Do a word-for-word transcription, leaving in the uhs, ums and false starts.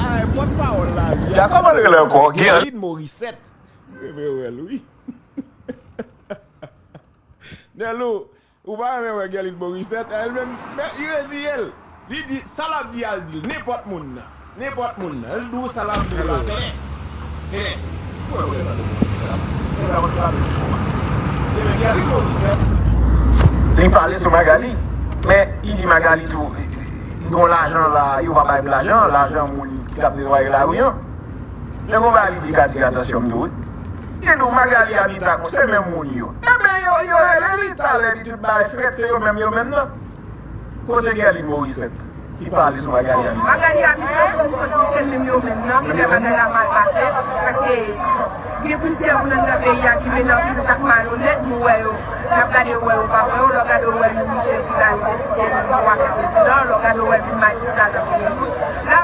Ay, pòtpawòl lari a. Ya, kòman l rele ankò? Guerline Morissette. Mwen renmen wè l, wi. Nèlou, ou pa renmen wè Guerline Morissette? Li menm, men, li reziye l. Li di, sa l ap di a, l di l. Nenpòt moun nan. Nenpòt moun nan. L di w sa l ap di w la. Tèlè. Tèlè. Li pale sou Magali. Men, li di Magali tou, li gen lajan la, yo pa bay m lajan, lajan moun ki t ap netwaye lari an. Men gon bagay li di Kati, atansyon m tou, wi. Li di w Magali Abita, se menm moun yo. Ebyen, yo, yo rele li talè, li tout bagay frèt, se yo menm, yo menm nan. Kote Guerline Morissette ki pale sou Magali Abita? Magali Abita, pou m soti, se menm yo menm nan, ki fè bagay la mal pase, paske gen plizyè moun anndan peyi a ki mennen anpil zak malonèt, nou wè yo, n ap gade, yo wè yo pa wè yo, lè w gade, w wè yon misye ki la, yo deside menm twa ka prezidan, lè w gade, w wè vin majistra nan peyi nou. La,